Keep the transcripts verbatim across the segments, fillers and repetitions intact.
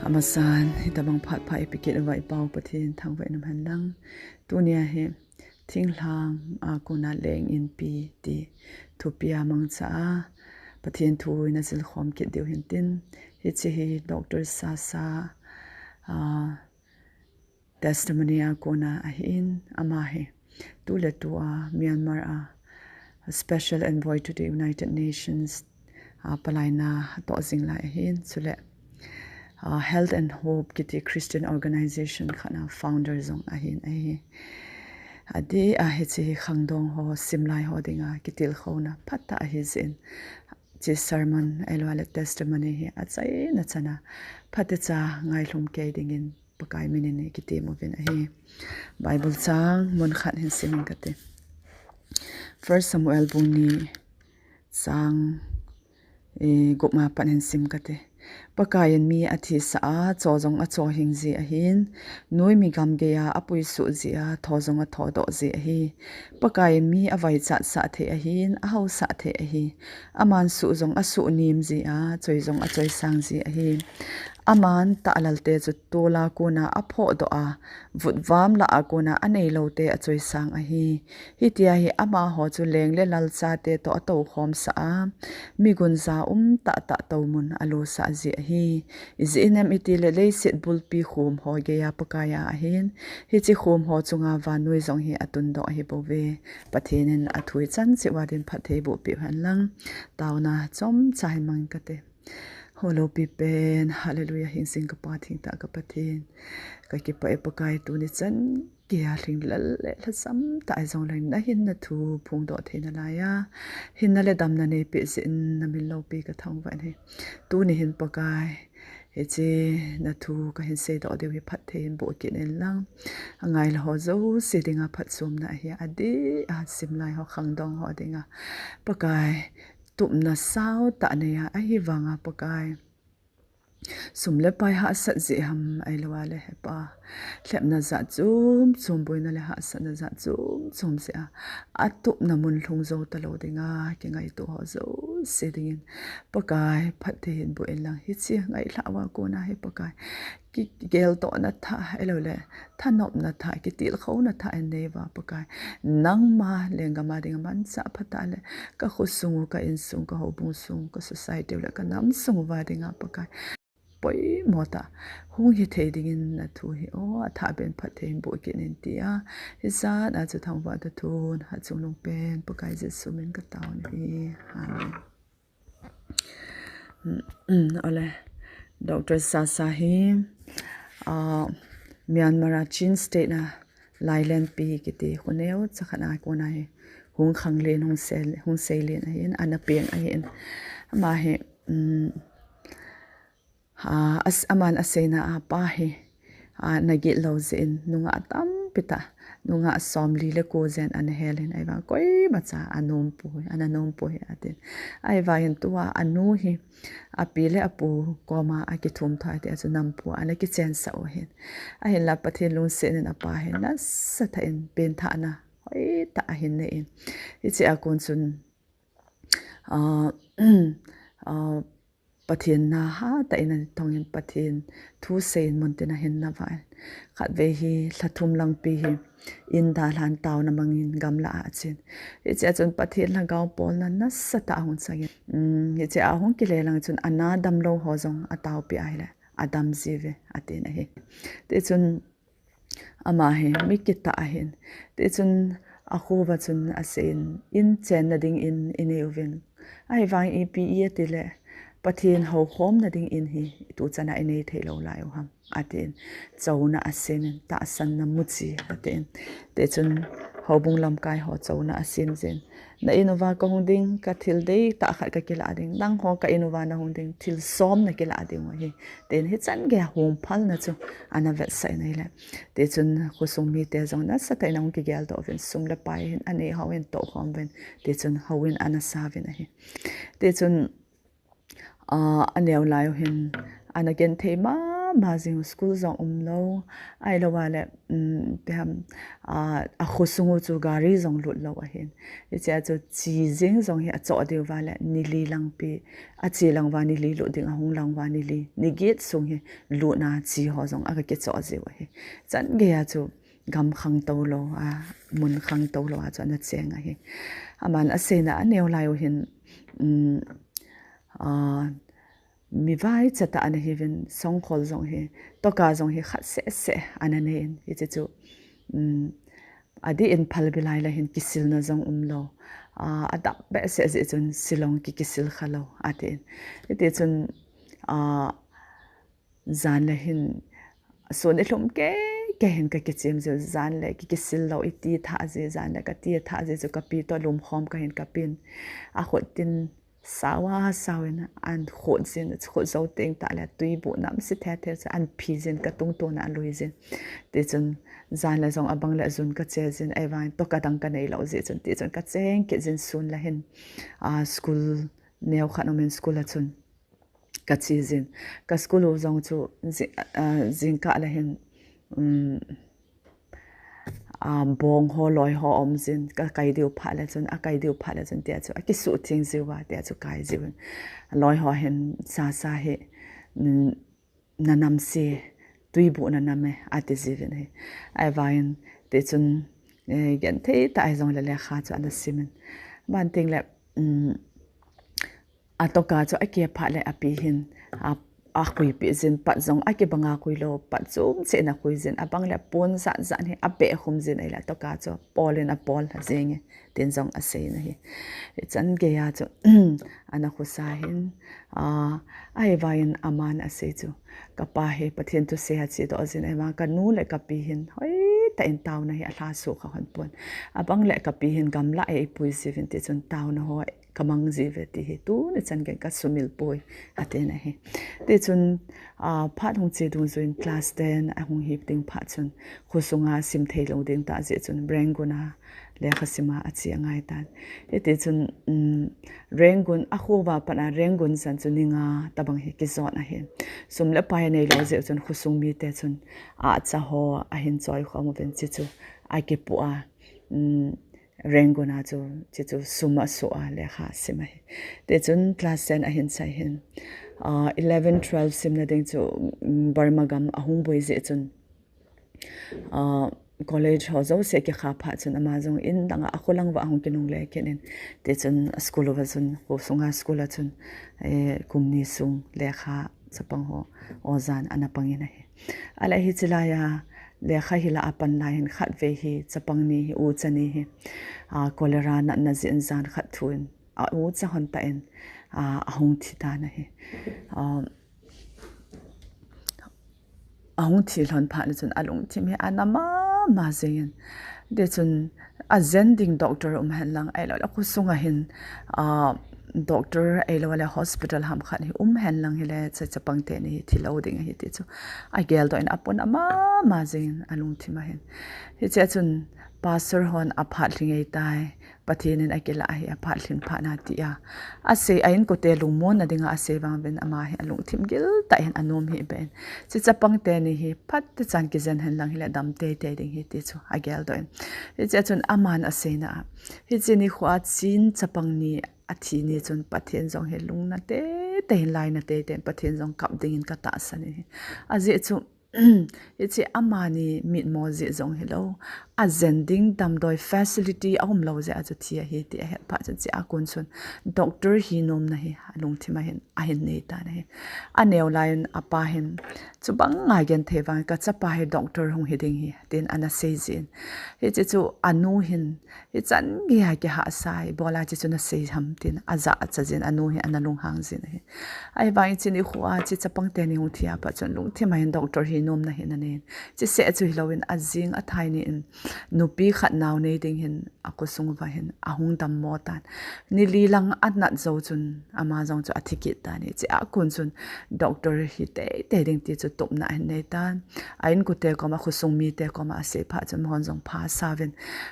Amasan, hitabang phat pha ipi kit uva i Pa u Pathen thangvah in um hen lang. Tunia hi thinglhang a kona leng inpi ti thupi a mangcha a Pathen thu in a jilkhom kit diu hin tin, hiche hi Doctor Sasa, ah, testimony a kona ahin, ama hi tuletu a Myanmar a Special Envoy to the United Nations, ah, palaina toh jing lai ahin, chule, ah, Health and Hope kiti Christian organization khat a founder jong ahin ahi. Adeh a hiche hi khangdong ho, simlai ho dinga kitilkhouna phatah ahi jeh in, hiche sermon ahilouleh testimony hi achaina chana phatecha ngailhum kei dingin Pakai minin ikitem uvin ahi. Bible chang mun khat hin sim inge kati. First Samuel bung ni chang, eh, gup ma pat hin sim kati. Pakaiyin mi athisah a, cho jong achohing ji ahin, noimi gamgei a apuisuh ji a, tho jong athodoh ji ahi. Pakaiyin mi avaichat sah thei ahin, ahaosah thei ahi. Aman suh jong asuh nim ji a, choi jong achoisang ji ahi. Aman tahlam te chu tol a kona aphohdoh a, vutvam lah a kona aneilote achoisang ahi. Hitia hi amaho chu leng le lalchate toh atoukhomsah a, migunja um tahtah toumun alosah ji ahi. Ijeh inem itile leiset bulpi khum ho geiya Pakai a ahin, hiche khum ho chunga vannoi jong hi atundoh ahibouve. Pathen in athu ichan cheh uva din phattheiboh peh hen lang. Taona chomcha hin mang inge kati. Ho loupi pen, Hallelujah, hingsing ka Pa, thengtah ka Pathen. Kakipah e Pakai, tuni chan geiya lhinglel le lhasam tah a jong leng nahinna thu phongdoh theina laiya hinna le damna neipeh jeh in namin loupi kathangvah in ahi. Tuni hin Pakai, hiche nathu kahin seidoh diu hi phatthei in boh kit in lang. Angailha ho jouse dinga phatchomna ahi, adeh a simlai ho, khangdong ho dinga Pakai, tupna saotah neiya, ahivanga Pakai, sum le pai hahsat jeh ham ahilouleh he Pa, lhepna jat chom chom, boina le hahsatna jat chom chom jeh a, atupna mun lhung jou talou dinga kingaito ho jouse dingin Pakai phatthei hin boh in lang. Hiche ngailhah uva kona hi Pakai, kigeltohna thah ahilouleh thanopna thah, kitilkhouna thah in neiuva Pakai, nangma lenggam a dinga manchah phatah le kakhosung u, ka insung, ka houbung sung, ka society u le ka namsung uva dinga Pakai, poimo tah hung hithei dingin nathu hi, o, athahbeh in phatthei in boh kit in tia, hijat a chu thangvahna thon, hatchungnung pen Pakai Jesu min kataona ahi. Amen. Ole, Doctor Sasa hi, ah, Myanmar a Chin State a Lailenpi kiti kho neocha khat a kona hi hung khanglen, hung sei, hung seilen ahin, ana peng ahin. Ama hi, um, ah, as-, aman aseina a Pa hi, ah, ana gitlou jeh in nungah tampi tah, nungah somli le ko jen ana hel in, ahivang koimacha anompoi, ana nompoi atin. Ahivangin tua anu hi api le apu koma akithum thei tia chu nampua ana kichensah u ahin. Ahinla Pathen lungset in apa hi nasatah in pengthahna hoitah ahin nei in, hiche a kon chun, ah, ah, Pathen na hatah in ana tongin Pathen thu seiyin muntin ahin navah in. Khatvei hi lha thum langpi hi in dalhan taona mangin gamlah a achen. Hiche a chun Pathen lhagao polna nasatah ahung changin, um, hiche a ahung kile lang chun ana damlou ho jong ataopeh ahile adam jiuve atin ahi. Tichun ama hi mi kitah ahin. Tichun akho uva chun aseiyin, in chenna dingin inei uvin, ahivang ipi itile Pathen houkhomna dingin hi tuchan a inei theilou lai u ham atin, chouna asemin, tahsanna muchi atin. Tichun houbung lamkai ho chouna asem jin, na in uva kahung ding, ka thil deitah khat kakilah ding, nangho ka in uva nahung ding, thil som nakilah ding u ahi, tin hichan geiya hung phalna chu ana vetsah in ahile, tichun khosung mite jong nasatah in ahung kigeldoh uvin, sum le pai hin anei hou in, toukhom uvin, tichun houin ana sa uvin ahi. Tichun, ah, aneo lai u hin ana genthei mama ma jing, school jong umlou, ahilou vale, um, ipi ham, a, akhosung u chu gari jong lutlou ahin. Hichea chu che jing jong hi achoh diu vale, ni li lang pi, ache lang uva ni li lut ding, ahung lang uva ni li, ni get sung hi lutna che ho jong aga kichoh jiu ahi. Chan geiya chu gam khangtou lou a, mun khangtou lou a chu ana cheng ahi. Aman aseina aneo lai u hin, um, a, mi vaicha tah ana hiuvin, songkhol jong hi, toka jong hi khat seh seh ana nei in, hiche chu, um, adih in phalbi lai le hin kisilna jong umlou. A, adap behseh jeh chun Shillong ki, kisil khalou, atin. Hiti chun, a, jan le hin, sun ilhum kei kei hin ka kichem jiu, jan le ki, kisil lou, iti tha ji, jan le kati tha ji chu kapi toh lumkhom kahin kapin. Akhut tin, sao a sao in ahin khut jin, khut jou teng tah le tui buh namse thethe chu ahin phi jin, katungtona alui jin. Tichun jan le jong abang le jun kache jin, ahivangin toka dang kaneilou jeh chun, tichun kacheng kit jin sun le hin, a, school neo khat umin school a chun kache jin. Ka school u jong chu ji-, a, jingkah le hin, um, a, bong ho, loi ho aum jin, kakai diu phat le chun, akai diu phat le chun, tia chu akisuh theng jiuva, tia chu kai jiuvin. Loi ho hin, Sasa hi, um, nanamse, tui buh nanam e, ati jiuvin ahi. Ahivangin, tichun, eh, genthei tah hijongle lekha chu ana simin. Banting le, um, atoka chu akeh phat le api hin, a, akhuipeh jin, pat jong akibanga khuilou, pat chom cheh in akhui jin, abang le pon jat jat hi abeh khum jin, ahile atoka chu pol in apol lha jenge, tin jong aseina ahi. Hichan geiya chu, ana khosa hin, a, ahivangin aman asei chu, kapa hi Pathen thusei a chedoh jin, ahivang kanu le kapi hin hoitah in taona hi alhasuh kha hon pon. Abang le kapi hin gamlah a eipui jiuvin, tichun taona ho kamang jiuve ti hi tuni chan geiyin kasumil poi, atin ahi. Tichun, a, phat hung che dungjuiyin class ten ahung hi ding phat chun, khosunga sim theilou ding tah jeh chun Rangoon a lekha sima ache angaitan. Hitichun, um, Rangoon, akhouva pat a Rangoon chan chu ni nga tobang hi kijon ahi. Sum le pai neilou jeh chun khosung mite chun acha ho ahin choikhom uvin, chuche chu akipoh a, um, Rangoon a chu, chuche chu sum asoh a lekha asim ahi. Tichun class ten ahin chai hin, a, eleven, twelve simna ding chu, um, Burma gam ahung boi jeh chun, a, college ho jouse kikha phat chun ama jong in dang a, akholang uva ahung kinungle kit in. Tichun school uva chun, khosunga school a chun, eh, kum ni sung lekha chapang ho ojan ana pangin ahi. Ahile hiche laiya lekha hi la apan lai hin khatvei hi chapang ni hi, ucha ni hi, a, cholera natna jeh in jan khat thu in, a, ucha hon tah in, a, ahung thi tan ahi. A, ahung thi lhon phat le chun alungthim hi ana mama jengin. Tichun ajen ding doctor um hen lang, ahilou le khosunga hin, a, doctor ahilou le hospital ham khat hi um hen lang hile, cha, chapang teni hi thilou ding ahi ti chu ageldoh in apon amama jengin alungthim ahin. Hichea chun pastor hon aphat lhing ahitai, Pathen in akilah ahi, aphat lhin phat na tia asei, a inkote lungmonna dinga asei vang uvin ama hi alungthim gil tah in anom hih beh in. Chuche chapang teni hi phat techan kijen hen lang hile dam teitei ding ahi ti chu ageldoh in. Hichea chun aman aseina a, hiche nikho a chen chapang ni athi ni chun Pathen jong hi lungna teitei in, laina teitei in Pathen jong kap dingin katahsan in ahi. Ajeh chu, hiche amani mitmo jeh jong hilou, ajen ding damdoi facility aumlou jeh a chu thi ahi ti ahet phat chun, chea kon chun doctor hi nomna hi alungthim a hin, ahin nei tan ahi. Aneo laiyin apa hin, chubang a genthei vang, kachapa hi doctor hung hi ding ahi, tin ana sei jin. Hiche chu anu hin, hichan geiya kihahsa a, ibola hiche chu nasei ham tin ajahcha jin, anu hi ana lunghang jin ahi. Ahivangin hiche nikho a hiche chapang teni hung thi a pat chun lungthim a hin doctor hi nomna hi ana nei in. Hiche seh chu hilouvin ajing athai ni in nupi khat nao nei ding hin akhosung uva hin ahung dammo tan. Ni li lang anat jou chun ama jong chu athi kit tan ahi. Chea kon chun doctor hi teitei ding ti chu tupna ahin nei tan. A inkote koma, khosung mite koma asei phat chun amahon jong phasa uvin,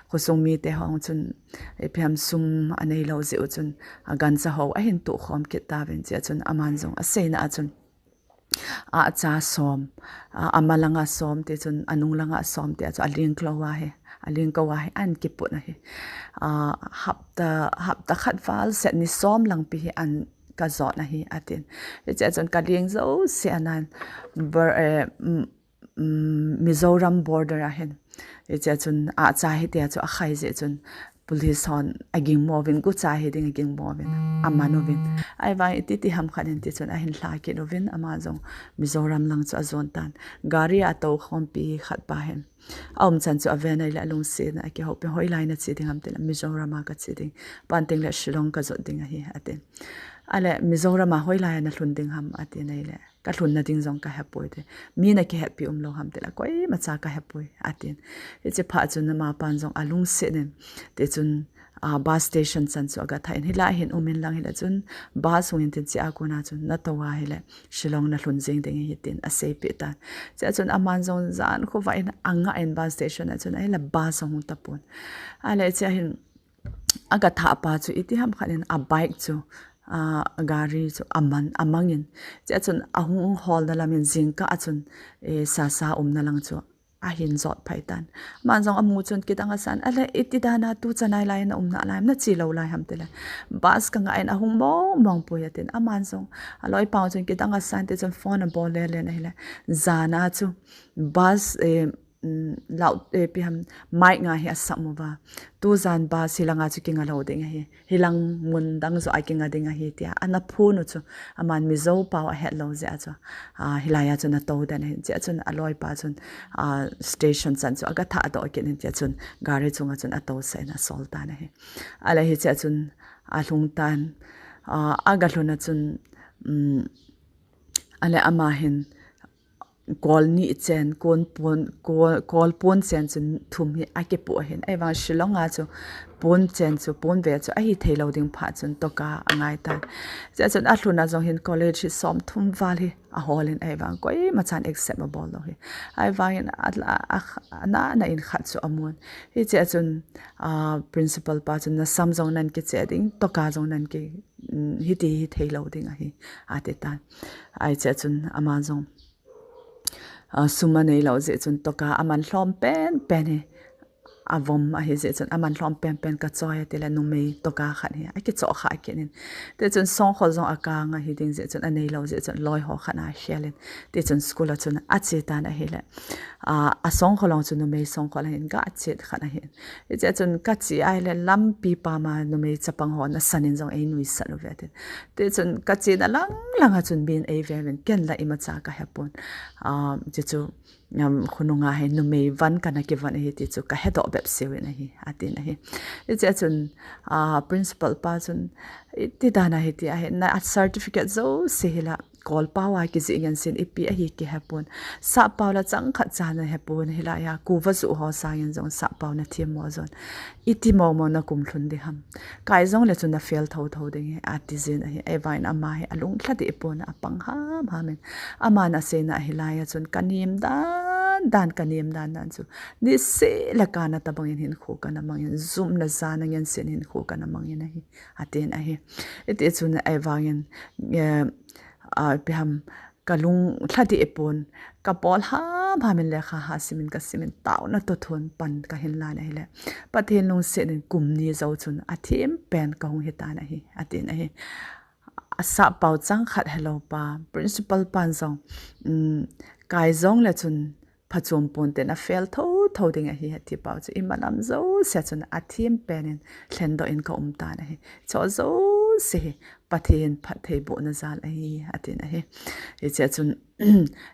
khosung mite hon chun ipi ham sum aneilou jeh u chun agancha ho ahin tohkhom kit tauvin, chea chun aman jong aseina a chun acha som, a, amalanga som, tichun anunglanga som, tia chu alingkou ahi, alingkou ahi, ahin kiput ahi. A, hapta, hapta khat val seh ni som langpi hi ahin kajot ahi, atin. Hichea chun kaling jouse anan, bor-, eh, mm, mm, Mizoram border ahin. Hichea chun acha hitia chu akhai jeh chun police hon agingmo uvin, gucha hiding agingmo uvin, aman uvin. Ahivang iti ti ham khat in tichun ahin lha kit uvin, ama jong Mizoram lang chu ajon tan. Gari a atokhompi khat pa hin aumchan chu aven ahile alungsetna a kihoupi, hoilai nache ding ham tile, Mizoram a kache ding. Banting le Shillong kajot ding ahi, atin. Ahile Mizoram a hoilai a nalhun ding ham, atin ahile. Kalhunna ding jong kahepoi te. Mi nakihetpi umlou ham tile, koimacha kahepoi, atin. Hiche phat chun amapan jong alungset in, tichun, a, bus station chan chu agathah in, hilai hin umin lang hile chun, bus hung in tin chea kona chun natou ahile Shillong nalhun jeng ding ahi, tin aseipeh tan. Chea chun aman jong jan khovah in angah in bus station a chun ahile bus ahung tapon. Ahile chea hin agathah pa chu iti ham khat in a bike chu, a, gari chu aman, amangin. Chea chun ahung holna lam in jingkah a chun, e, Sasa umna lang chu ahin jot phei tan. Aman jong amu chun kidang asan, ahile iti dana tuchan a hilai naumna lai nache lou lai ham tile, bus kangah in ahung mong mong poi, atin. Aman jong aloipa chun kidang asan, tichun phone abol lele in ahile, jana chu bus, eh, mm, lau, eh, ipi ham, mic nga hi asam uva. Tujan bus hilanga chu kinga lou ding ahi. Hilang mun dang joh a kinga ding ahi, tia ana phon u chu, aman Mizo pao ahet lou jeh a chu, a, hilai a chu natou den ahi. Chea chun aloipa chun, a, station chan chu agathah doh kit in, chea chun gari chunga chun atousah in asol tan ahi. Ahile hichea chun alhung tan, a, agalhun a chun, um, ahile ama hin kol ni chen, kon pon, kol, kol pon chen chu thum hi akipoh ahin. Ahivang Shillong a chu pon chen chu, pon ve chu ahi thei lou ding phat chun toka angai tan. Chea chun alhun a jong hin college hi somthum val hi ahol in, ahivang koimachan accept abol lou hi. Ahivangin a, a, a, ana, ana in khat chu amun. Hichea chun, a, principal pa chun nasam jong nahin kicheh ding, toka jong nahin ki, mm, hiti hi thei lou ding ahi, ati tan. Ahi chea chun ama jong, a, sum anei lou jeh chun toka aman lhom pen pen hi avom ahi jeh chun aman lhom pen pen kachoi, atile numei toka khat hi akichoh kha kit in. Tichun songkhol jong akang ahi ding jeh chun anei lou jeh chun loi ho khat a akhel in. Tichun school a chun ache tan ahile, a, asongkhol jong chu numei songkhol ahin, gah chet khat ahin. Hichea chun kache ahile lampi pama numei chapang ho nasan in jong einuisat uve, atin. Tichun kachena lang langa chun min eive uvin, ken la imacha kahepon. A, chuchu, um, khonunga hi numei von kana kivon ahi ti chu kahedoh bepseh uvin ahi, atin ahi. Hichea chun, a, principal pa chun, iti dana hiti ahi, na certificate jouse hi la, kolpao a kijih ngen sin, ipi ahi kihepon. Sappao la changkhat cha nahepon, hilai a kuva joh ho sangin jong sappao nathemmo jon, iti momo nakum lhun ding ham. Kai jongle chun na fail thotho ding ahi, ati jin ahi. Ahivangin ama hi alunglha deh pon, apang hamham in. Aman aseina a hilai a chun kanem dan dan, kanem dan dan chu, niseh le kana tobangin hinkho kana mangin, jumna jana ngensen hinkho kana mangin ahi, atin ahi. Hiti chun ahivangin, eh, a, ipi ham, kalunglha deh pon, kabol hamham in lekha ha simin kasimin, taona toh thon pan kahin lan ahile, Pathen lungset in kum ni jou chun athem pen kahung hitan ahi, atin ahi. Asappao changkhat helou pa, principal pan jong, um, kai jongle chun phachom ponte, na fail thotho ding ahi, ati pau chu imalam jousea chun athem pen in lhendoh in kaum tan ahi. Hicheho jouse hi Pathen phattheibohna jal ahi, atin ahi. Hichea chun,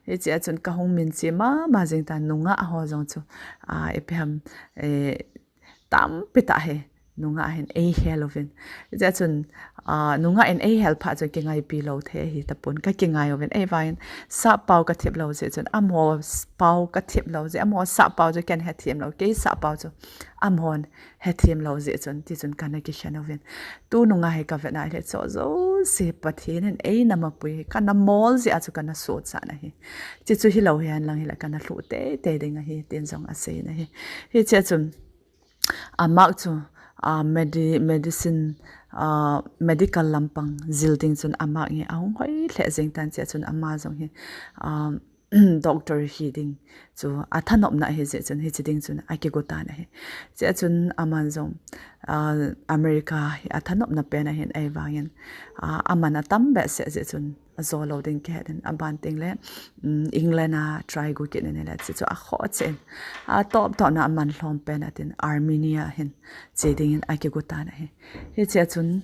hichea chun kahung minche mama jing tan, nungah ho jong chu, a, ipi ham, eh, tampi tah hi nungah hin eihel uvin. Hichea chun, a, nungah in eihel phat chun kingaipi lou thei ahi tapon, kakingai uvin. Ahivangin sappao kathip lou jeh chun, amaho pao kathip lou jeh, amaho sappao chu ken hethem lou, kei sappao chu amahon hethem lou jeh chun, tichun kana kikhen uvin. Tunung a hi kavet na ahile, hicheho jouse Pathen in eina mapui hi kana mol jeh a chu kana sochat na ahi. Hiche chu hilou hihen lang hile kana lhuh teitei ding ahi, tin jong asei na ahi. Hichea chun, a mark chu, uh, medi medicine, uh, medical lampang jil ding chun ama hi ahung hoi lheh jeng tan, chea chun ama jong hi, uh, doctor hi ding chu athanopna ahi jeh chun hiche ding chun akigo tan ahi. Chea chun aman jong, uh, America hi athanopna pen ahin, ahivangin, uh, aman atam behseh jeh chun ajo lou ding kihet in, aban teng le, um, England a try go kit in ahile, hiche chu akhoh cheh in, atop topna aman lhom pen atin Armenia hin che dingin akigo tan ahi. Hichea chun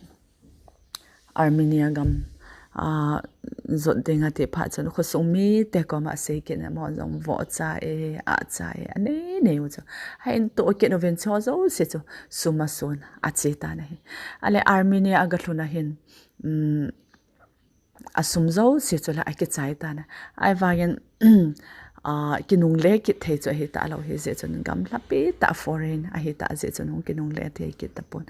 Armenia gam, ah, jot ding ati phat chun khosung mite koma asei kit in, amahon jong vohcha e, ahcha e, anei nei u chu ahin toh kit uvin, chuho jouse chu sum ason ache tan ahi. Ahile Armenia aga lhun ahin, um, asum jouse chu la akichai tan a. Ahivangin, ah, kinungle kit thei chu ahitah lou ahi jeh chun, gamlhapi tah foreign ahitah jeh chun hung kinungle thei kit tapon.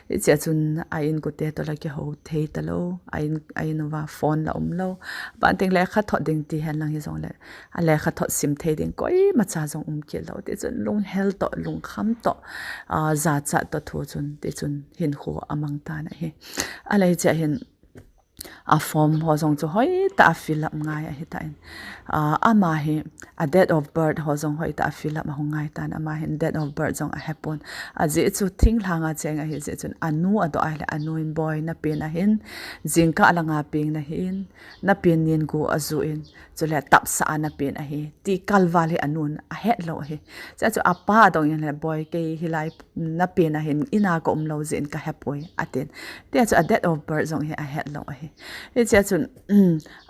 Hichea chun a-inkote toh la kihou thei talou, a-in, a-in uva phone la umlou. Aban teng lekha thot ding ti henlang hijongle, alekha thot sim thei ding koimacha jong um kit lou. Tichun lunghel toh, lungkham toh, ah, jachat toh thu chun, tichun hinkho amang tan ahi. Ahile hichea hin, a-form ho jong chu hoitah a fill up ngai ahitan. Ah, ama hi a date of birth ho jong hoitah a fill up ahung ngai tan, ama hin date of birth jong ahepon. Ajeh chu thinglhang a cheng ahi jeh chun, anu adoh ahile, anu in, Boi, napen ahin, jingkah langa peng nahin, napen nin gu ajuh in, chule tapsah a napen ahi, ti kalval hi anun ahet lou ahi. Chea chu apa adong in le, Boi, kei hilai napen ahin, ina ka umlou jeh in kahepoi, atin. Tia chu a date of birth jong hi ahet lou ahi. Hichea chun,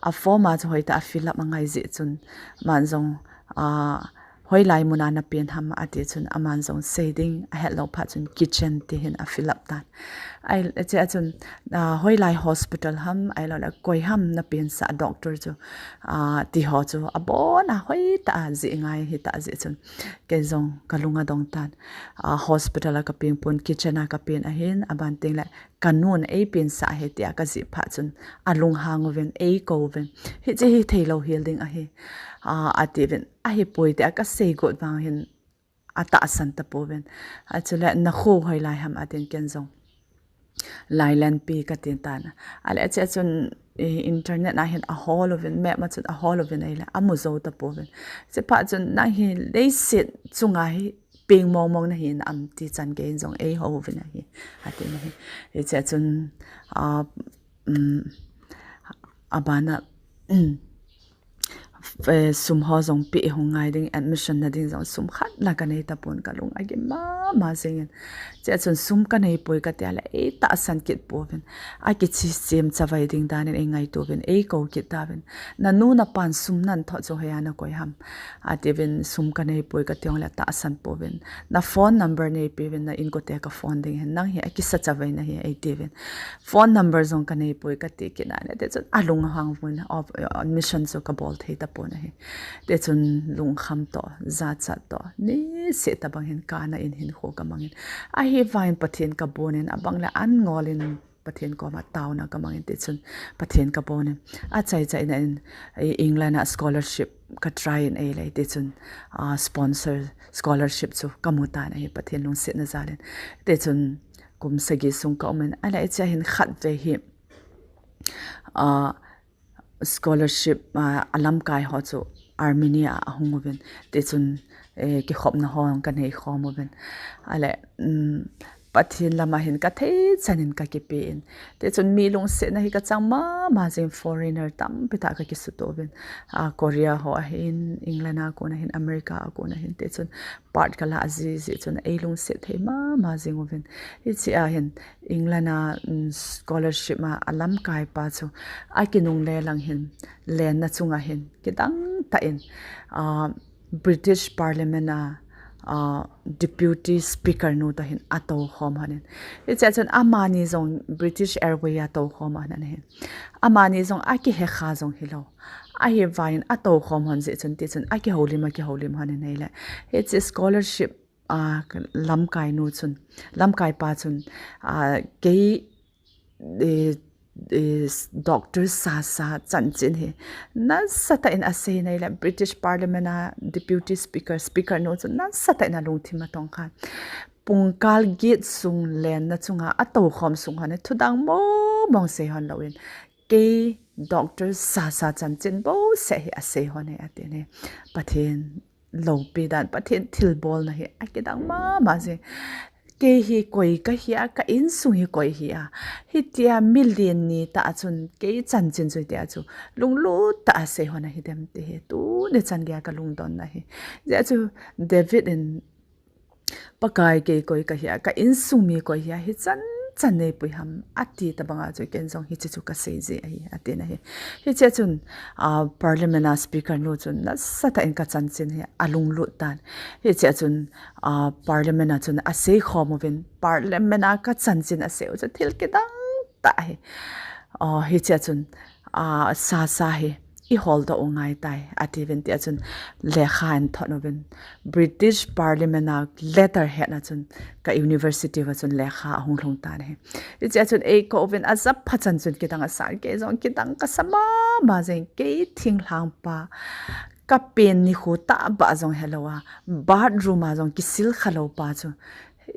a-form a chu hoitah a fill up angai jeh chun, aman jong, ah, hoilai muna napen ham ati chun, aman jong sei ding ahet lou phat chun, kitchen ti hin a fill up tan. Ahile, chea chun, ah, hoilai hospital ham, ahiloule koi ham napensah doctor chu, ah, tiho chu abona hoitah a jih ngai ahitah jeh chun, kei jong kalung adong tan. Ah, hospital a kapeng pon, kitchen a kapen ahin, aban teng le kanun eipensah ahi tia kajih phat chun, alunghang uvin, eikou uvin, Hiche hi theilou hel ding ahi, ah, atiuvin, ahipoi tia kasei got vang hin, atahsan tapouvin. Achule, nakho hoilai ham atin, ken jong Lailenpi katin tan. Ahile, hichea chun, internet a hin ahol uvin, map a chun ahol uvin ahile, amu jou tapouvin. Hiche phat chun, nang hi leiset chunga hi peng mong mong nahi nam ti chan, kei in jong eihou uvin ahi, atin ahi. Hichea chun, ah, um, abana, sum ho jong peh hung ngai ding, admission na ding jong sum khat la kanei tapon, kalung agim mama jengin. Hichea chun sum kaneipoi katia le, eitahsan kit pouvin. Akichemchavai ding danin eingaito uvin, eikou kit tauvin. Nanu napan sum nanthot chu hoiya nakoi ham, atiuvin, sum kaneipoi kati jongle tahsan pouvin. Na phone number neipeuvin, na inkote ka phone ding ahin, nang hi akisachavai nahi, eitiuvin. Phone number jong kaneipoi kati kit nale, tichun alunghang uvin, admission chu kabol thei tapon ahi. Tichun lungkham toh, jachat toh, niseh tobang hin kana in hinkho kamangin. Ahivangin Pathen kabonin, abang le an ngolin Pathen koma taona kamangin, tichun Pathen kabonin. Achaichaina in, England a scholarship ka try in ahile, tichun, ah, sponsor scholarship chu kamu tan ahi, Pathen lungsetna jalin. Tichun kum sagi sung kaumin, ahile hichea hin khatvei hi, ah, scholarship, ah, alamkai ho chu Armenia a ahung uvin, tichun, eh, kikhopna ho kanei khom uvin. Ahile, um, Pathen lama hin kathei chanin kakipen. Tichun mi lungsetna hi kachang mama jeng, foreigner tampi tah kakisutoh uvin. Ah, Korea ho ahin, England a kon ahin, America a kon ahin, tichun part kalah jiji chun eilungset thei mama jeng uvin. Hichea hin England a, um, scholarship a alamkaipa chu akinungle lang hin, lenna chunga hin kidang tah in, ah, British Parliament a, ah, Deputy Speaker nu toh hin atoukhom lhonin. Hichea chun amani jong British Airway a toukhom lhon ahin. Amani jong akihekha jong hilou. Ahivangin atoukhom lhon jeh chun, tichun akihoulim, akihoulim lhonin ahile, hiche scholarship, ah, lamkai nu chun, lamkaipa chun, ah, kei, eh, eh, doctor sasa chanchin hi nasatah in aseina ahile, British Parliament a Deputy Speaker, Speaker nu chu nasatah in alungthim atongkhan. pungkal get sung lenna chunga atou khom sung hon hi thudang mong mong sei hon louvin, kei Doctor Sasa chanchin bouseh hi asei hon hi atin hi. Pathen loupi dan, Pathen thilbolna hi akidang mama jing. Kei hi koi kahi a, ka insung hi koi hi a, hitia milen ni tah a chun kei chanchin chu tia chu lunglut tah a sei hon ahi dem ti hi tuni chan geiya ka lungdonna hi. Hijeh a chu David in, Pakai, kei koi kahi a, ka insung mi koi hi a, hichan chan neipui ham ati tabanga chu ken jong hiche chu kasei ji ahi atin ahi. Hichea chun, ah, Parliament a Speaker nu chun nasatah in ka chanchin hi alunglut tan. Hichea chun, ah, Parliament a chun asei khom uvin, Parliament a ka chanchin asei u chu thil kidang tah ahi. Ah, hichea chun, ah, Sasa hi iholdoh u angaitai, atiuvin tia chun lekha ahin thot uvin, British Parliament a letterhead a chun ka university uva chun lekha ahung lhung tan ahi. Hichea chun eikou uvin ajapha chan chun kidang asa, kei jong kidang kasa mama jing, kei thinglhang pa kapen nikho tah bah jong helou a, bathroom a jong kisil khalou pa chu,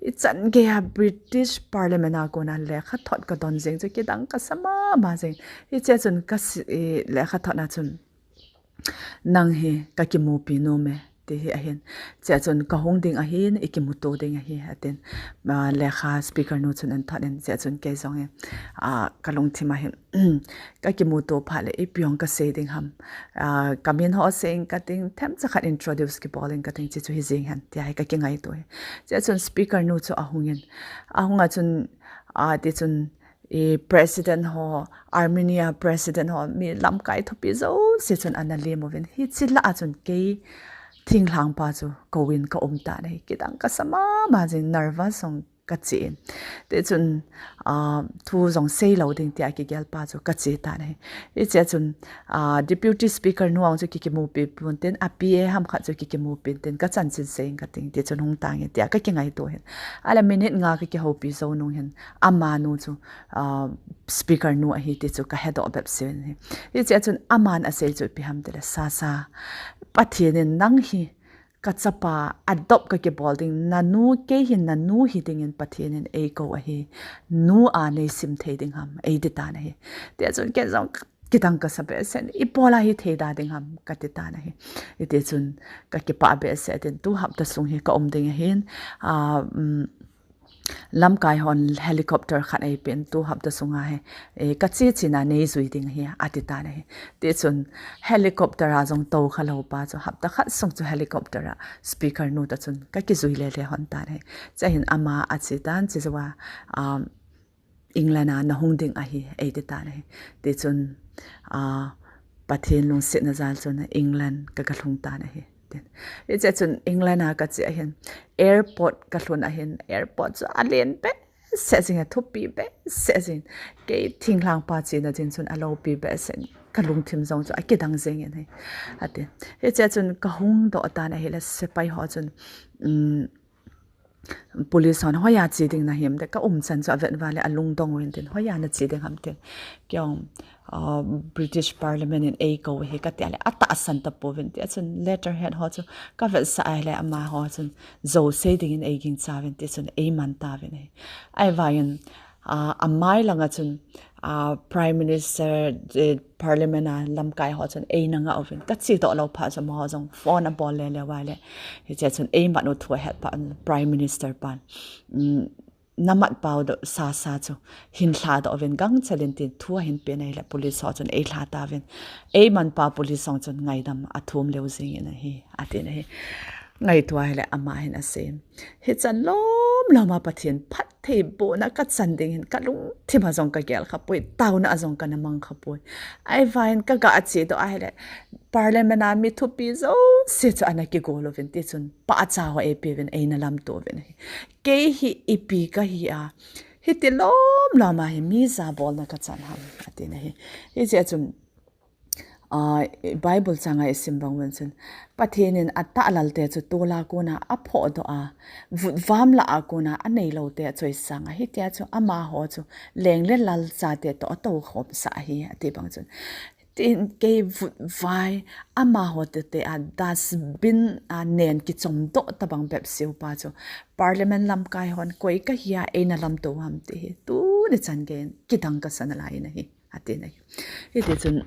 ichan geiya British Parliament a kona lekha thot kadon jeng chu kidang kasa mama jing. Hichea chun ka si-, i, lekha thot na chun, nang hi kakimupi nom e, ti hi ahin. Chea chun kahung ding ahin, ikimuto ding ahi, atin. Ah, lekha Speaker nu chun ahin thot in, chea chun kei jong hi, ah, kalungthim a hin, kakimuto phat le ipi jong kasei ding ham. Ah, kamin ho sei inge kating, themcha khat introduce kibol inge kating, hiche chu hijeng hen, tia hi kakingaito hi. Chea chun Speaker nu chu ahung in, ahung a chun, ah, ti chun, i, President ho, Armenia President ho, mi lamkai thupi jouse chun ana lem uvin, hiche lah a chun kei thinglhang pa chu kouvin ka um tan ahi, kidang kasa mama jing, nervous jong kache in. Ti chun, ah, thu jong seilou ding tia kigel pa chu kache tan ahi. Hichea chun, ah, Deputy Speaker nu ang chu kikimupi pon tin, a PA ham khat chu kikimupi tin, ka chanchin sei inge kating, ti chun hung tange tia kakingaito hin. Ahile minute nga kakihoupi jou nung hin, amanu chu, ah, Speaker nu ahi ti chu kahedoh bep sen ahi. Hichea chun aman asei chu ipi ham tile, Sasa, Pathen in nang hi kachapa, adopt kakibol ding, nanu, kei hin nanu hiding in Pathen in eikou ahi, nu a neisim thei ding ham, eiti tan ahi. Tia chun ken jong kidang kasa behseh in, ibola hithei da ding ham, kati tan ahi. Hiti chun kakipah behseh tin, tu hapta sung hi ka um ding ahin, ah, um, lamkai hon helicopter khat eipen, tu hapta sunga hi, eh, kache china neijui ding ahi, ati tan ahi. Ti chun helicopter a jong tou khalou pa chu hapta khat sung chu helicopter a Speaker nu toh chun kakijui lele hon tan ahi. Chea hin ama ache tan, chejouva, um, England a nahung ding ahi, eiti tan ahi. Ti chun, ah, Pathen lungsetna jal chun England ka, kalhung tan ahi. Tin. Hichea chun England a kache ahin, airport kalhun ahin, airport chu alen behseh jing, athupi behseh jing. Kei thinglhang pa chena ding chun aloupi behseh in, kalungthim jong chu akidang jeng in ahi, atin. Hichea chun kahung doh tan ahile sepai ho chun, um, police hon, hoiya che ding nahim, ti, ka umchan chu avet uva le alungdong uvin tin, hoiya nache ding ham tin. Kei jong, ah, British Parliament in eikou hi katia le atahsan tapouvin, tia chun letterhead ho chu kavetsah ahile amaho chun jou sei dingin eigingcha uvin, ti chun eiman tauvin ahi. Ahivangin, ah, amai langa chun, ah, Prime Minister, eh, Parliament a lamkai ho chun eina ngah uvin, kache doh lou phat chu amaho jong phone abol lele uva le, hichea chun eiman u thu ahet phat un Prime Minister pan, um, namat pau doh Sasa chu hin lhadoh uvin gangchel in tin thu ahin pen ahile police ho chun eilha tauvin, eiman pa police ho chun ngaidam athum leu jeng in ahi, atin ahi. Ngaito ahile ama hin asei in, hichan lom lom a Pathen phattheibohna kachan ding hin kalungthim a jong kagel khapoi, taona a jong kana mang khapoi. Ahivangin kaga che doh ahile Parliament a mi thupi jouse chu ana kigol uvin, ti chun pahcha ho eipeuvin, eina lamto uvin ahi. Kei hi ipi kahi a, hiti lom lom a hi mi jabolna kachan ham, atin ahi. Hijeh chun, ah, Bible changa isim bang uvin chun, Pathen in atah lalte chu tola kona aphohdoh a, vutvam lah a kona aneilou te achoisang a, hitia chu amaho chu leng le lal chate toh atoukhomsah ahi, ati bang chun, Tin kei vutvai, amaho tete a dustbin a nen kichomdoh tabang bep siu pa chu. Parliament lamkai hon koi kahi a eina lamto ham ti hi. Tuni chan geiyin kidang kasa nalai in ahi, atin ahi. Hiti chun,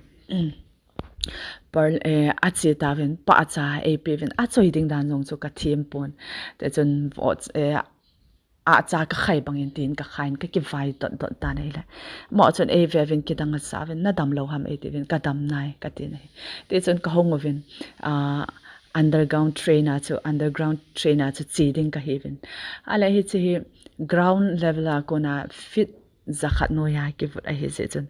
par, eh, ache tauvin, pahcha eipeuvin, achoi ding dan jong chu kathem pon. Ti chun, vote, eh, ahcha kakhai bangin tin kakhai in kakivai dotdot tan ahile. Amaho chun eiveuvin kidang asa uvin, nadam lou ham eitiuvin, kadam nai, katin ahi. Ti chun kahung uvin, ah, underground train a chu, underground train a chu che ding kahiuvin. Ahile hiche hi ground level a kona feet jakhat noiya kivut ahi jeh chun.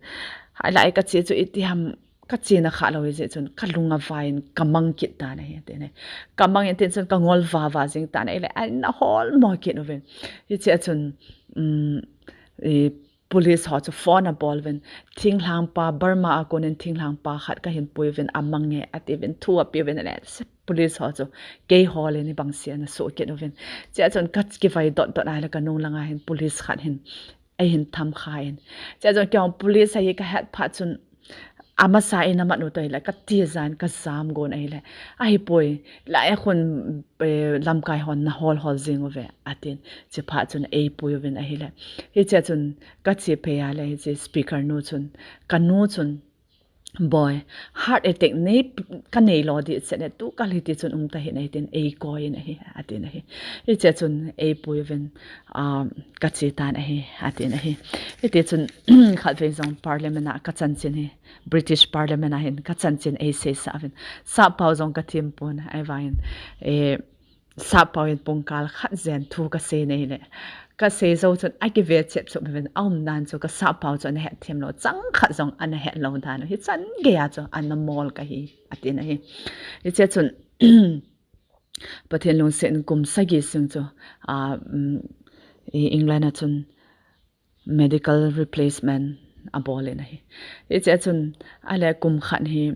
Ahile kache chu iti ham kachena khalou ahi jeh chun, kalung avai in kamang kit tan ahi, tin ahi. Kamang in tin chun kangol vava jing tan ahile, eina holmo kit uvin. Hichea chun, um, i, police ho chu phone abol uvin, thinglhang pa, Burma a konin thinglhang pa khat kahin pui uvin, amange, atiuvin, thu apeuvin, ahile, police ho chu keiho le ni bangse ana soh kit uvin. Chea chun kakivai dotdot ahile kanung langa hin police khat hin eihin thamkha in. Chea chun keihon police ahi kahet phat chun amasa in amat u toh ahile, kati jan kajam gon ahile. Ahipoi, lai a khun, eh, lamkai hon nahol hol jing uve, atin. Chephat chun eipui uvin ahile. Hichea chun kache phei ahile, hiche speaker nu chun, kanu chun, Boi, heart attack nei, kanei lo ding chet ne, tukal hiti chun um tahih in eitin eikoi in ahi, atin ahi. Hichea chun eipui uvin, um, kache tan ahi, atin ahi. Hiti chun khatvei jong parliament a kachanchin hi, British parliament a hin kachanchin eiseisah uvin. Sappao jong kathem pon, ahivangin, eh, Sappao in pungkal khat jen thu kasei nahile. Kasei jou chun akive chepchep uvin, aumdan chu kasappao chu ana hetthem lou, chang khat jong ana het lou dan u. Hichan geiya chu ana mol kahi, atin ahi. Hichea chun, Pathen lungset in kum sagi sung chu, ah, um, i England a chun medical replacement abol in ahi. Hichea chun, ahile kum khat hi,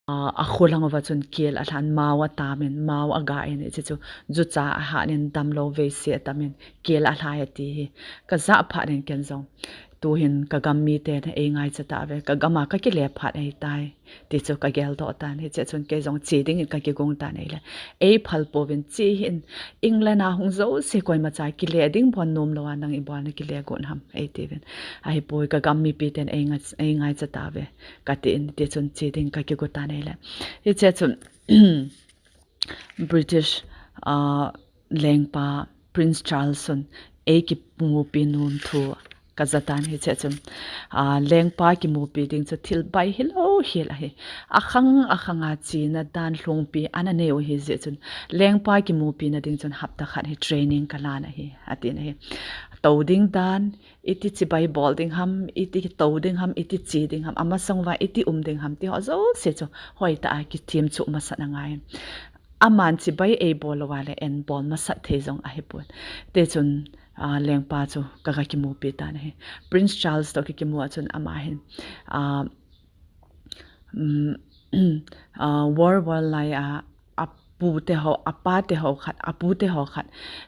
ah, akholang uva chun kel alhan, mao atamin, mao aga in, hiche chu jucha ahat in, damlou veise atamin, kel alhai ati hi. Kajah phat in ken jong, tuhin kagam miten eingaicha tauve, kagam a kakile phat ahitai, ti chu kageldoh tan. Hichea chun kei jong che dingin kakigong tan ahile, eiphal pouvin, che hih in, England a hung jouse koimacha kile ding bon nomlou a nang ibol nakile got ham, eitiuvin. Ahipoi, kagam mipiten eingai, eingaicha tauve, katin, ti chun che ding kakigo tan ahile. Hichea chun British, ah, lengpa Prince Charles chun eikimupi nom thu kaja tan. Hichea chun, ah, lengpa kimupi ding chu thil bai hilou hel ahi. Akhang akhang a chena dan lhungpi ana nei u ahi jeh chun, lengpa kimupina ding chun hapta khat hi training kalan ahi, atin ahi. Tou ding dan, iti chibai bol ding ham, iti tou ding ham, iti che ding ham, amasang uva iti um ding ham, ti ho jouse chu hoitah a kithemchuh masat angai. Aman chibai eibol lou a le eibol masat thei jong ahipon. Ti chun, ah, lengpa chu kaga kimupi tan ahi. Prince Charles toh kikimu a chun ama hin, ah, um, ah, World War lai a, apute ho, apate ho khat, apute ho khat,